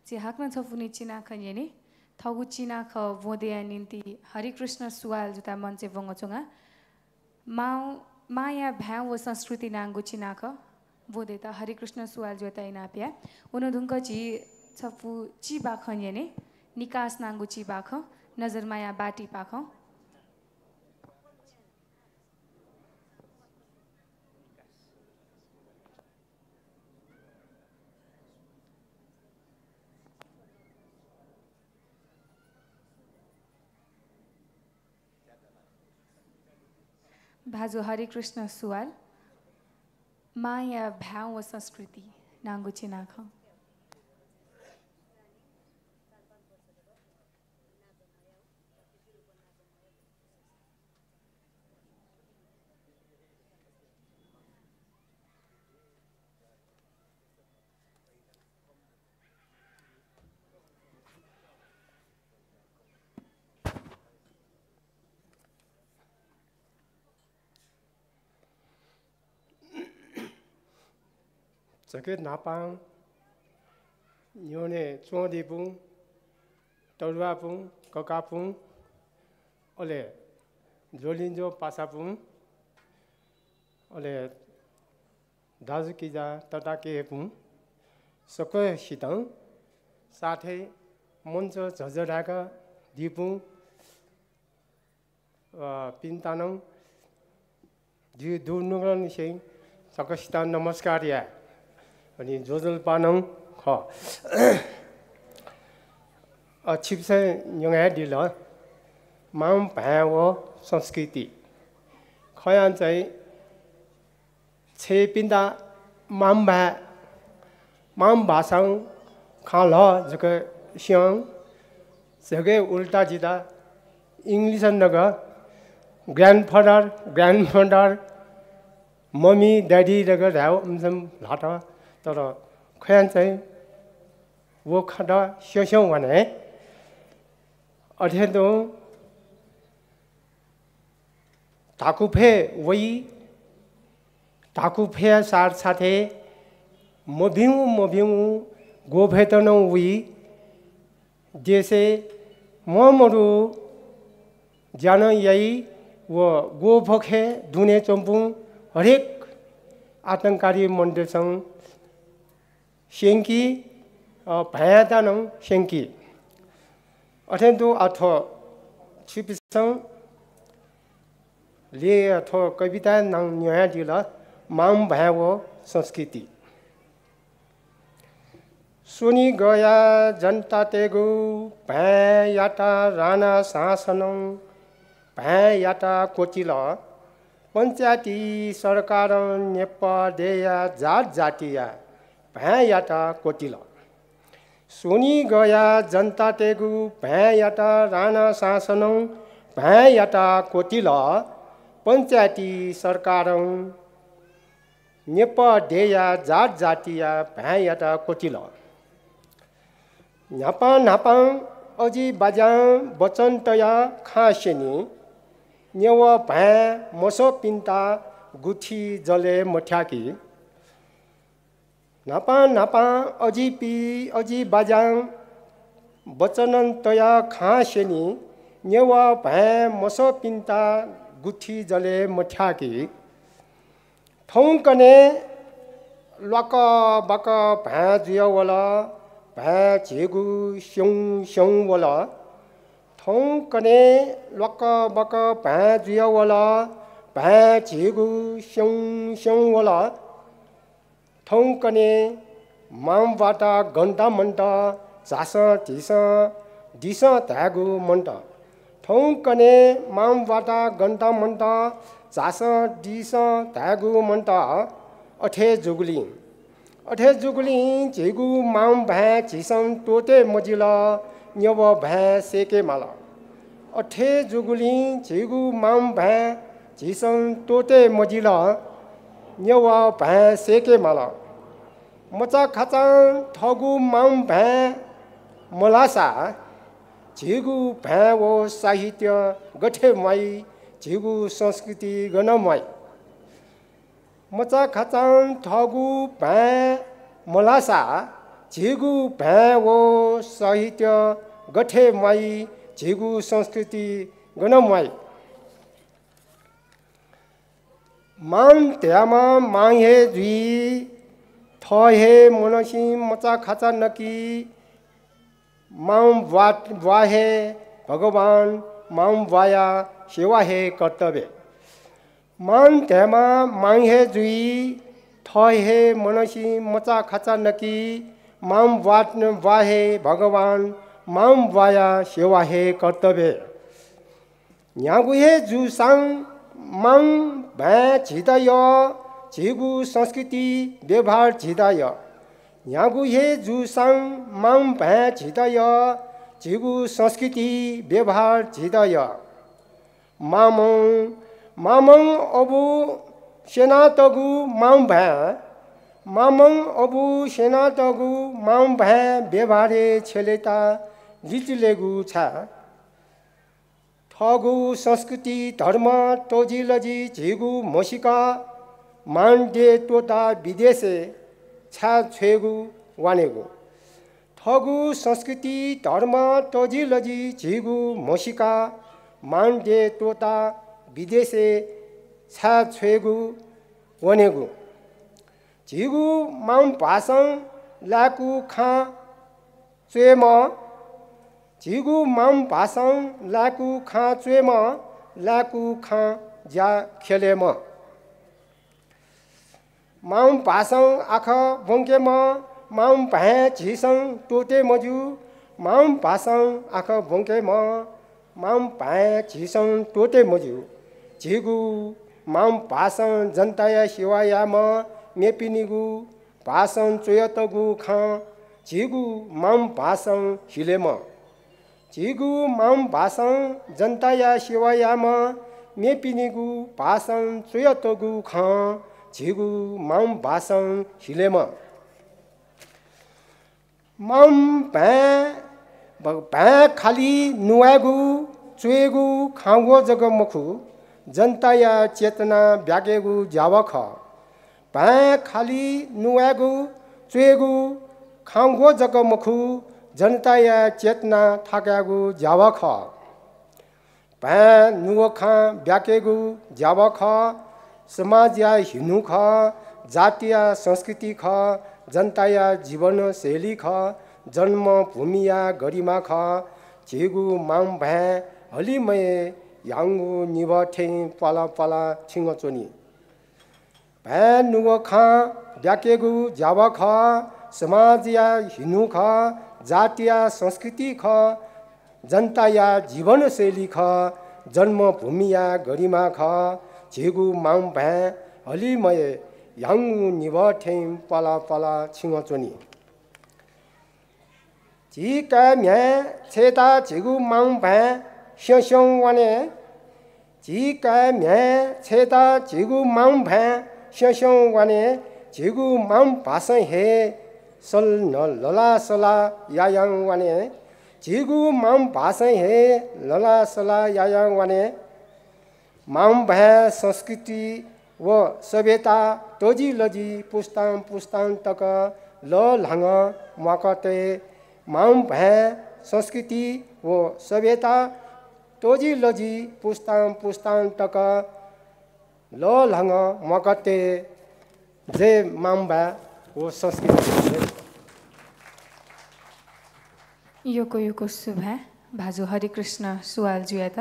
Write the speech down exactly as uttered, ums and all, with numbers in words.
झी हाकनं छपु नि चिनाखँ न्यने। थःगु चिनाखँ ब्वंदेया निंतिं हरिकृष्ण सुवाल जुता मञ्चय् वंगु च्वंगा। मां, मांया भाय् व संस्कृति नांगु चिनाखँ ब्वंदेत हरिकृष्ण सुवाल जुता इनाप याये। वने धुंक झी छपु चिबाखँ न्यने। निकास नांगु चिबाखँ, नजरमाया बाटीपाखं। भाजु हरिकृष्ण सुवाल, मांया भाय् व संस्कृति नांगु चिनाखँ। झीके न्हापां न्ह्यःने च्वंदीपिं तरुवापुं, ककापुं, अले ज्वलिंज्वः पासापुं, अले दाजुकिजा तताकेहेँपुं सकसितं, साथै मञ्च झःझः धाय्कादीपिं, अ, पिन्त नं जि दुनुगलंनिसें सकसितं नमस्कार याये। अनि ज्वजलपा नं खः। अ, छिकपिन्सं न्यंकादिल, मां भाय् व संस्कृति। खयां चाहिँ छिकपिन्त मां भाय्, मां भाषां खँ ल्हाः जक स्यं। झीके उल्टा जितः English नं grandfather, grandmother, mummy, daddy जक धायेवं ल्हात। तर खयां चाहिँ व खँत स्यं स्यं वने। अथे तुं धाकुफय् वइ, धाकुफय् साथसाथै मभिंगु मभिंगु ग्वःफय्त नं वइ। देशय् म्वाःमदुगु ज्या नं याइ व ग्वःफय् दुने च्वंपिं हरेक आतंकवादी मण्डलसं स्यंकी, अ, भाय्‌यात नं स्यंकी। अथे तुं अ थ्व छिकपिन्सं ल्यया थ्व कविताया नां न्यंकादिल, मां भाय् व संस्कृति। स्वनिगःया जनतातय्‌गु भाय्‌यात राणा शासनं भाय्‌यात क्वचिल। पञ्चायती सरकारं नेपाः देय्‌या जात जातिया भाय्‌यात क्वचिल। स्वनिगःया जनतातय्‌गु भाय्‌यात राणा शासनं भाय्‌यात क्वचिल। पञ्चायती सरकारं नेपाः देय्‌या जात जातिया भाय्‌यात क्वचिल। न्हापां न्हापां अजि बाज्यां वचन तयाः खँ स्यनी, नेवाः भाय् मसःपिन्त गुथि जलय् मथ्याकी। न्हापां न्हापां अजिपि, अजि बाज्यां वचन तयाः खँ स्यनी, नेवाः भाय् मसःपिन्त गुथि जलय् मथ्याकी। थौंकन्हय् ल्वाकबाक भाय् जुयावल, भाय् झीगु स्यं स्यं वल। थौंकन्हय् ल्वाकबाक भाय् जुयावल, भाय् झीगु स्यं स्यं वल। थौंकन्हय् मांभात गन्त मन्त, झासँ धिसँ दिसँ धायेगु मन्त। थौंकन्हय् मांभात गन्त मन्त, झासँ दिसँ धायेगु मन्त। अथे जूगुलिं, अथे जूगुलिं झीगु मां भाय् झीसं त्वःते मजिल, नेवाः भाय् सय्‌के माल। अथे जूगुलिं झीगु मां भाय् झीसं त्वःते मजिल, नेवाः भाय् सय्‌के माल। मचाखाचां थःगु मां भाय् मल्हाःसा झीगु भाय् व साहित्य गथे म्वाइ, झीगु संस्कृति गन म्वाइ? मचाखाचां थःगु भाय् मल्हाःसा झीगु भाय् व साहित्य गथे म्वाइ, झीगु संस्कृति गन म्वाइ? मां धायेमा मां हे जुइ, थः हे मनसिं मचाखाचा नकी। मां ब्वा, ब्वा हे भगवान, मां ब्वाया सेवा हे कर्तव्य। मां धायेमा मां हे जुइ, थः हे मनसिं मचाखाचा नकी। मां ब्वा, ब्वा हे भगवान, मां ब्वाया सेवा हे कर्तव्य। न्ह्यागु हे जूसां मां भाय् झीत यः, झीगु संस्कृति व्यवहार झीत यः। न्ह्यागु हे जूसां मां भाय् झीत यः, झीगु संस्कृति व्यवहार झीत यः। मामं, मामं अबु स्यनातःगु मां भाय्, मामं अबु स्यनातःगु मां भाय् व्यवहारय् छ्यलेता लिचिलेगु छाय्? थःगु संस्कृति धर्म तजिलजि झीगु म्हसीका मां देय् त्वःता विदेशय् छाय् छ्वयेगु वानेगु? थःगु संस्कृति धर्म तजिलजि झीगु म्हसीका मां देय् त्वःता विदेशय् छाय् छ्वयेगु वनेगु? झीगु मां भासं लाय्कू खां च्वयेमा, झीगु मां भासं लाय्कू खां च्वयेमा, लाय्कू खां ज्या ख्यलेमा। मां भासं आखः ब्वंकेमा, मां भाय् झीसं त्वःते मज्यू। मां भासं आखः ब्वंकेमा, मां भाय् झीसं त्वःते मज्यू। झीगु मां भासं जनताया सेवा यायेमा, मेपिनिगु भासं च्वयातःगु खँ झीगु मां भासं हिलेमा। झीगु मां भासं जनताया सेवा यायेमा, मेपिनिगु भासं च्वयातःगु खँ झीगु मां भासं हिलेमा। मां भाय्, ब-, भाय् खालि नुवायेगु, च्वयेगु, खांगु जक मखु, जनताया चेतना ब्याकेगु ज्यावः खः। भाय् खालि नुवायेगु, च्वयेगु, खांगु जक मखु, जनताया चेतना थाकायेगु ज्यावः खः। भाय् नुगः खां ब्याकेगु ज्यावः खः, समाजया हिन्हु खः, जातिया संस्कृति खः, जनताया जीवनशैली खः, जन्मभूमिया गरिमा खः। झीगु मां भाय् हलिमय् ह्याउँगु निबः थें प्वाला प्वाला छिंगः च्वनी। भाय् नुगः खां ब्याकेगु ज्यावः खः, समाजया हिन्हु खः, जातिया संस्कृति खः, जनताया जीवनशैली खः, जन्मभूमिया गरिमा खः। झीगु मां भाय् हलिमय् ह्याउँगु निबः थें प्वाला प्वाला छिंगः च्वनी। झी काय् म्ह्याय् छयेता झीगु मां भाय् स्यं स्यं वाने। झी काय् म्ह्याय् छयेता झीगु मां भाय् स्यं स्यं वाने। झीगु मां भासं हे सल न लला सला यायां वाने। झीगु मां भासं हे लला सला यायां वाने। मां भाय् संस्कृति व सभ्यता तजिलजि पुस्तां पुस्तां तक लःल्हांगः म्वाकतये। मां भाय् संस्कृति व सभ्यता तजिलजि पुस्तां पुस्तां तक लःल्हांगः म्वाकतये। जय मां भाय् व संस्कृति। यक्व यक्व सुभाय् भाजु हरिकृष्ण सुवालजुयात।